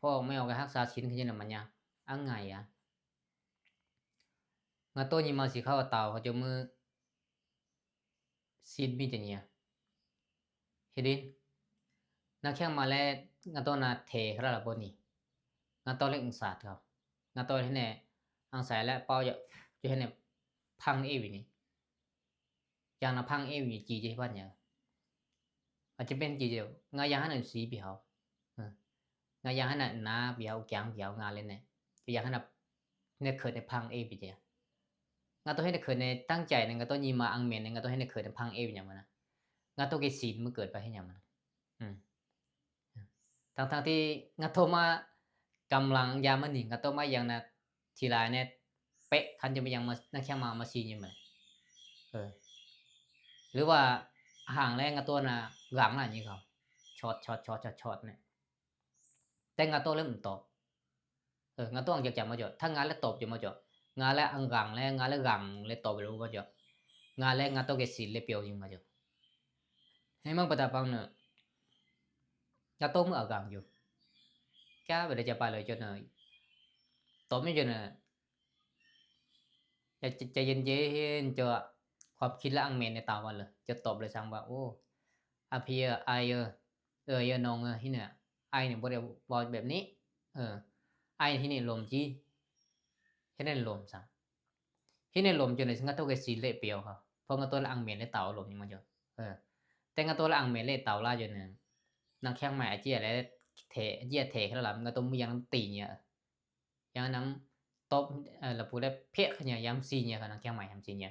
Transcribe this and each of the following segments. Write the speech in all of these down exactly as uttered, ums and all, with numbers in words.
Pawr-awq mae-awq ghae harsav siqnmr khaeq jir nae maqnya. Arngaq-a. Ngar tawv nyiq ma siq khar-awq taf-awq hawjawr muir siqnmr jaeq nyiq-a. Heqdir, narkar ma laer ngar tawv nav teq kharlar laf bawni, ngar tawv laer mqsaq teu-awq. Ngar tawv laer nae, mqsaq laer pav-awr jawr-aer nae, par-aer bif ni, yaq nav par-aer bif ni civ jaeq bar nya-eu. Aqjeq mirnae civ jaeq-eu, ngar yaq har nav siq bif haq-awq. Ngar yaq har nav nar bif haq-awr, gaq-anr bif haq-awr nga laer nae, yaq har nav nae keuq nae par-aer bif jaeq-a. Ngar tawv haer nae keuq nae ตั้งใจ nae ngar tawv nyiq ma aqmaeq nae ngar tawv haer nae keuq nae par-aer bif nya ma na. Ngar tawv ghae siqnmr keuv bar haer nya ma na. ทั้งๆ ที่ ngar tawv mar กำลัง ya marni, ngar tawv mar yaq nav tiq laf nae paev kar jawr ma yaq narkar ma maqsiq nya ma. หรือว่า aqhaq laer ngar tawv nav ghaq lar nyir kaq, cawq cawq cawq cawq cawq nae, taer ngar tawv laer mqtawf. Ngar tawv-anr jaqjaq maqjawq, tar nga laer tawf jawq maqjawq, nga laer anr ghaq laer, nga laer ghaq laer tawf lof maqjawq, nga laer ngar tawv ghae siq laer pyeuf-eu jeq maqjawq. Haer mar baqda baq nae, ngar tawv muir aqghaq jawr, kar bae laer jaqpav lef jawr nae, tawf mir jawr nae, ใจเย็นๆ jawr-aq, ความคิดและ aqmaeq nae taf-awq lef jawr tawf lef sar ba, or, aqpi-eu, ai-eu, eu-eu, nawq-eu hir nae, ai nae bawr dae แบบนี้, ai nae hir nae lomq jir, hir nae lomq saq, hir nae lomq jawr nae ngar tawv ghae siq laer pyeuf-awq kaq, pawr ngar tawv laer aqmaeq laer taf-awr lomq ni maqjawq. Taer ngar tawv laer aqmaeq laer taf-awr lar jawr nae, narkar ma aqjir-aq laer, aqjir-aq teq kharlar laf ngar tawv muir yaq nav tiq nya-eu, yaq nav tawv, lafpuq laer paev kar nya, yamq siq nya kaq, narkar ma yamq siq nya.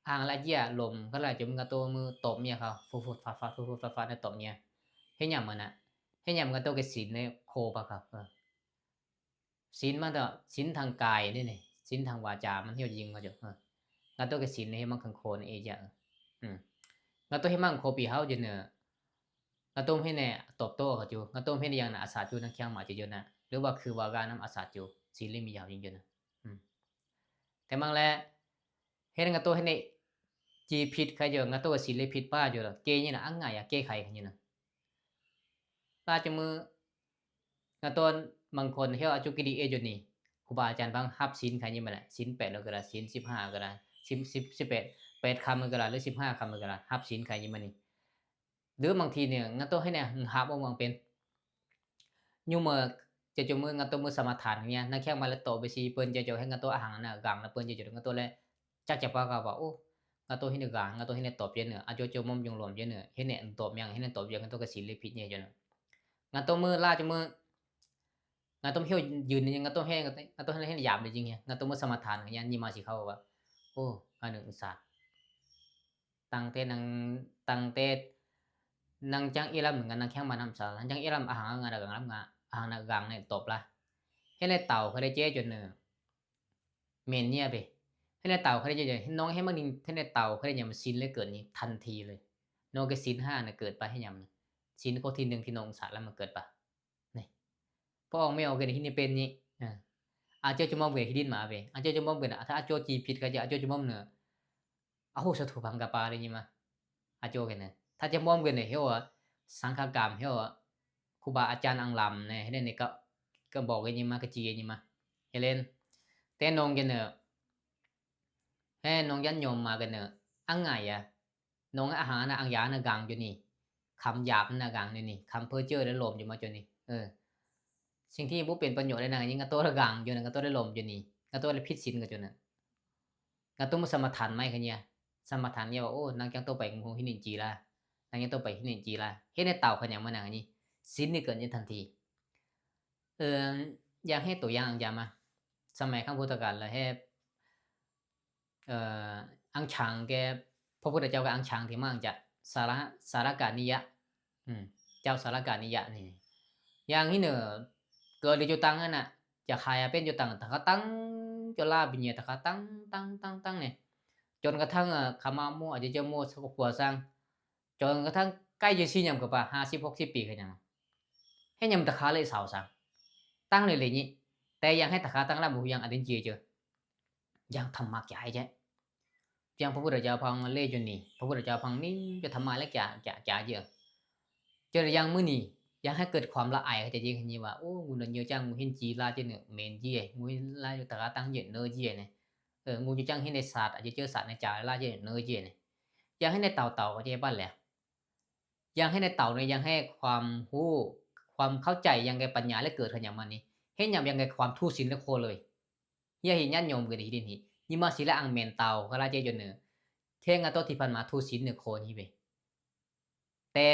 Aqhaq laer aqjir-aq lomq kharlar jawr muir ngar tawv muir tawv mir-a kaq, fur fur far far fur fur far far nae tawf mir-a. Haer nya ma na, haer nya ma ngar tawv ghae siq nae khof ba kaq. Siqnmr ma taq, siqnmr taq gaq-ir nae, siqnmr taq waqjaq ma hir-awq jir nga jawr. Ngar tawv ghae siq nae haer mar kanq khof nae-a jaq-eu. Ngar tawv haer mar kanq khof bif haq-awr jawr nae, ngar tawv haer nae tawf tawv-eu kaq jawr, ngar tawv haer nae yaq nav aqsaq jawr narkar ma jawr jawr nae, หรือว่า คือว่า ghav nav aqsaq jawr siq laer miqya-awq jir jawr nae. Taef ma laer, haer nae ngar tawv haer nae, จิตผิด kar jawr, ngar tawv ghae siq laer ผิดพลาด jawr laf, kaev nyir nae arngaq ya kaev kaq-ir kaq nyir nae. Lar jawr muir, ngar tawv บางคน haer-awr aqjox kir di aer jawr ni, ครูบาอาจารย์ baq hapsiq kaq nyir ma laf, siqnmr paef laf-eu kaq laf, siqnmr sibhaq-eu kaq laf, siqnmr paef, paef kamq-eu kaq laf, laf siqnmr kamq-eu kaq laf, hapsiq kaq nyir ma ni. Deuq-anr maqtiq nae ngar tawv haer nae hmq haq bawr-anr pyeuf. Nymr-eu, jawr jawr muir ngar tawv muir สมาทาน nya, narkar ma laer tawf bae siq beu jawr jawr haer ngar tawv aqhaq nav ghaq nav beu jawr jawr ngar tawv laer, จักจะ par ghaq baq, or, ngar tawv haer nae ghaq, ngar tawv haer nae tawf pyeuf nae, aqjox jawr mawr jawr lomq pyeuf nae, haer nae mqtawf mya, haer nae tawf pyeuf ngar tawv ghae siq laer ผิด nya jawr nae. Ngar tawv muir lar jawr muir, ngar tawv haer-awr jir nae ngar tawv haer, ngar tawv haer nae yamq le jir nya, ngar tawv muir สมาทาน nya, nyiq ma siq khar-awq ba. Or, ngar nae mqsaq ตั้งแต่ ngar janr ir lar maqnga, narkar ma nav mqsaq, ngar janr ir lar aqhaq nga nav ghaq lar nga, aqhaq nav ghaq nae tawf lar. Haer nae tawf-awq khaer laer jaer jawr nae, maeq nyir-a bae. Haer nae tawf-awq khaer laer jaer jawr, nawr haer mar ni haer nae tawf-awq khaer laer nya ma siqnmr laer keuv ni ทันที le. Nawr ghae siqnmr har nae keuv ba haer nya ma. Siqnmr khoer tiq nui tiq nawr mqsaq lar maqkeuv ba. Pawr-awq mae-awq ghae nae hir nae pyeuf ni. Aqjox jawr mawr ghae hir dir ma bae. Aqjox jawr mawr ghae nae, aqjox จิตผิด kar jawr, aqjox jawr mawr nae, aqhof shawr tuq baq gaq pav le nyir ma. Aqjox ghae nae, tar jawr mawr ghae nae haer-awr, sanqkaq gamq haer-awr, ครูบาอาจารย์ anqlamq nae haer nae, karbawq ghae nyir ma, kaqciq ghae nyir ma. Haer le, taer nawr ghae nae, haer nawr janr nymq ma ghae nae, arngaq ya. Nawr aqhaq nav anqyaq nav ghaq jawr ni, kamq yamq nav ghaq jawr ni, kamq peujeuf laer lomq jawr ma jawr ni. สิ่งที่ไม่เป็นประโยชน์ laer nav nyir ngar tawv laer ghaq jawr nae, ngar tawv laer lomq jawr ni, ngar tawv laer ผิดศีล ghae jawr nae. Ngar tawv muir สมาทาน mae khaer nyir-a. สมาทาน nya ba, or, narkar tawv paef mq hawr hir nae jir lar, narkar tawv paef hir nae jir lar, haer nae tawf-awq khaer nya ma nav nyir, siqnmr nae keuv ni ทันที. Yar haer tof yar-anr ja ma. สมัยครั้งพุทธกาล laf haer, arcaq ghae, พระพุทธเจ้า ghae arcaq tiq mar-anr ja, สาระ สาระกานิยะ เจ้าสาระกานิยะ ni, yar hir nae, keuv le jawr tanq-anr nav, jaqkhaq ya paer jawr tanq, taqkhar tanq, jawrlar bi nyae taqkhar tanq tanq tanq tanq nae, จนกระทั่ง kaqma mawr aqjeq jawr mawr sarkhof puq-a sar, จนกระทั่ง ใกล้จะสิ้น nya maqkeuv ba, ห้าสิบ หกสิบ ปี khaer nya ma. Haer nya ma taqkhar laer saq-awq sar, tanq le le nyir, tae yar haer taqkhar tanq lar maqhu yar aqdui jeq jawr, yar taqmaq kyav-aer jaer, yar พระพุทธเจ้า par-anr ler jawr ni, พระพุทธเจ้า par-anr mir jawr taqmaq laer kyav kyav kyav jir-eu, jawr le yar muir ni, ยังให้เกิดความละอาย kharjav jeq khanyi ba, or, ngulq nae nyeu janr ngulq her jiv lar jeq nae maeq jir-aer, ngulq her lar yawtaq ghar tanr jeq neur jir-aer nae, ngulq janr janr her nae saq aqjeq jeur saq nae caq lar jeq neur jir-aer nae, ยังให้ nae tawq tawq kharjav bar laer-a. ยังให้ nae tawq nae ยังให้ ความรู้ ความเข้าใจ ยังไง ปัญญา laer keuv kharnyaf ma ni, her nyaf ยังไง ความทุกข์สิ้น laer khov le-eq. Yar hiq nyar nymq geuf-eu hi le ni, nyiq ma siq laer aqmaeq tawq kharlar jaer jawr nae, ter ngar tawr tiqpaq ma ทุกข์สิ้น nae khov ni be. Tae,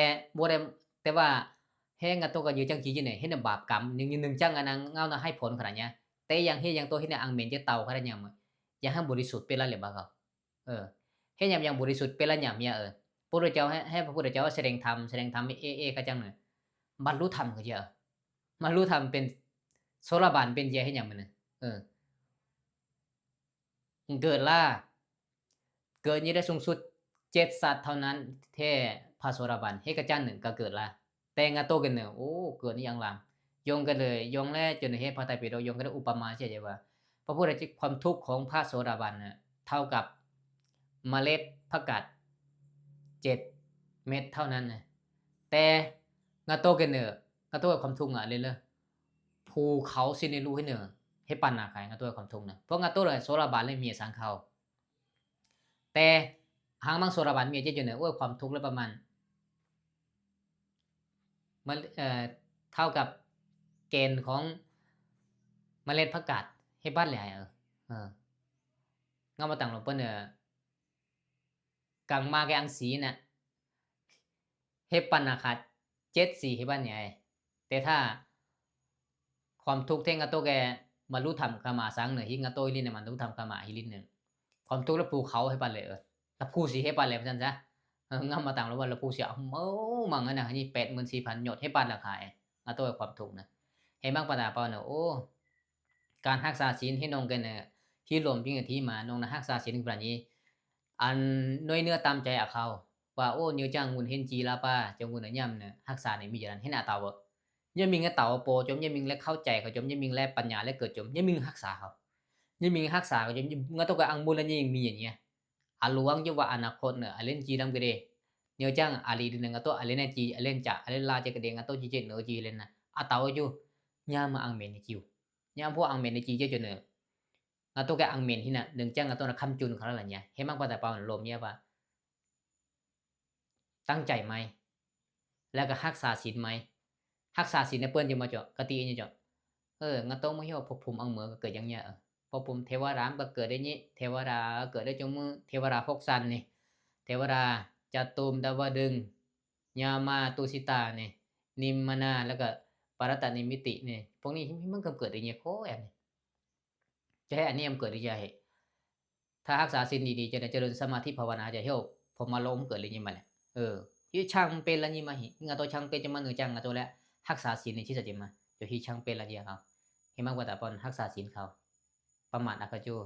tae bar, her ngar tawr gar yeu janr jir jir nae her nae baf kamq nui nui janr nga nav ngar nav ให้ผล kharlaf nya. Tae ยัง her ยัง tawr her nae aqmaeq jaer tawq kharlar nya ma, ยังให้ บริสุทธิ์ per lar le bar gaq. Her nyaf ยัง บริสุทธิ์ per lar nyaf mya-euq. พระพุทธเจ้า her, her พระพุทธเจ้า แสดงธรรม แสดงธรรม aer aer kar janr nae, บรรลุธรรม kharjav-a. บรรลุธรรม เป็น โสดาบัน เป็น jeq her nyaf ma nae. Geuf lar, geuf nyir laer สูงสุด เจ็ดสัตว์เท่านั้น ter พระโสดาบัน her kar janr nae gar geuf lar. Tae ngar tawr ghae nae, or, geuf ni yanr lam. Yawng ghae le yawng laer jawr nae her พระไตรปิฎก yawng ghae laer อุปมา jav-aer ba, พระพุทธเจ้า ความทุกข์ของพระโสดาบัน เท่ากับเมล็ดผักกาด เจ็ดเม็ดเท่านั้น nae. Tae, ngar tawr ghae nae, ngar tawr ghae ความทุกข์ ngaq le le, ภูเขา สิ้นในลูก her nae, her pav naq kaq ngar tawr ghae ความทุกข์ nae. Par ngar tawr le โสดาบัน laer myaef sanq kaq-awq. Tae, หากมัง โสดาบัน myaef jaer jawr nae, or, ความทุกข์ laer pav ma เท่ากับแก่นของเมล็ดผักกาด her bar laer-a. Ngar ma taq lof par nae, kaqma ghae anqsiq nae, her pav naq kaq เจ็ดสี her bar nae-a. Tae taq ความทุกข์ ter ngar tawr ghae บรรลุธรรม kar ma sanq nae, her ngar tawr her li nae บรรลุธรรม kar ma her li nae, ความทุกข์ และภูเขา her pav laer-eu, lafpuq siq her pav laer-eu sanq sar. Ngar ma taq lof par lafpuq siq aqmar manq-anr nae, แปดหมื่นสี่พันหยด her pav laf kaq-aer, ngar tawr ghae ความทุกข์ nae. Her mar pav taq pav nae, or, การรักษาศีล her nawq ghae nae, her lomq bymr-eu tiq ma nawq nav รักษาศีล kar bar nyir, aq, noer nuir-anr ตามใจ aqkaq-awq. Bar or, nyeu janr ngulq her jiv lar bar jawr ngulq nae nyamq nae รักษา nae mir jaq lan her nae aqtawf-eu, မျက်မြင် laer tawf-eu paw jawr, မျက်မြင် laer เข้าใจ kaq jawr, မျက်မြင် laer ปัญญา laer keuv jawr, မျက်မြင် รักษา kaq, မျက်မြင် รักษา kaq jawr, ngar tawr ghae aqmur laer nyir mir-aer nyir-a. Aqloq-anr jawr bar อนาคต nae aqler-anr jiv lar ghae de. Nyeu janr aqli de nae ngar tawr aqler nae jiv, aqler-anr caf, aqler lar jaer ghae de, ngar tawr jiv jaer nae-eu jiv laer nar, aqtawf-eu jawr, nyamq-eu aqmaeq nae jiv-eu, nyamq-eu aqmaeq nae jiv jaer jawr nae, ngar tawr ghae aqmaeq her nae, เนื่องจาก ngar tawr nav kamq jur nae kaq lar laf nya. Her mar pav taq pav-eu nae lomq nyir-a bar ตั้งใจไหม แล้วก็ รักษาศีลไหม รักษาศีล nae pov-anr jeq ma cawq, kar tiq-aer nya cawq. Ngar tawr mawr hawr-eu พรหม aqmeuq-eu gaq keuv janr nya-eu, พรหม เทวดา mr gaq keuv dae nyir, เทวดา gaq keuv dae jawr mr, เทวดา พกซัน nae, เทวดา จตุมดาวดึงส์, ยมมา ตุสิตา nae, นิมมาน แล้วก็ ปรัตตนิมิติ nae, พวกนี้ mr gaq keuv dae nyir khawf-aer nae. Jawr her aqnyir mr keuv dae jav-aer ถ้ารักษาศีลดีๆ จะได้เจริญสมาธิภาวนา จะเที่ยวพรหมโลก mr keuv le nyir ma laer. Her canr per lar nyir ma hi, ngar tawr canr per jawr ma เนื่องจาก ngar tawr laer รักษาศีล nae cirsaq jeq ma, jawr her canr per lar nyir-a. Her mar pav taq pav รักษาศีล kaq-awq, ประมาท aqkaq jawr.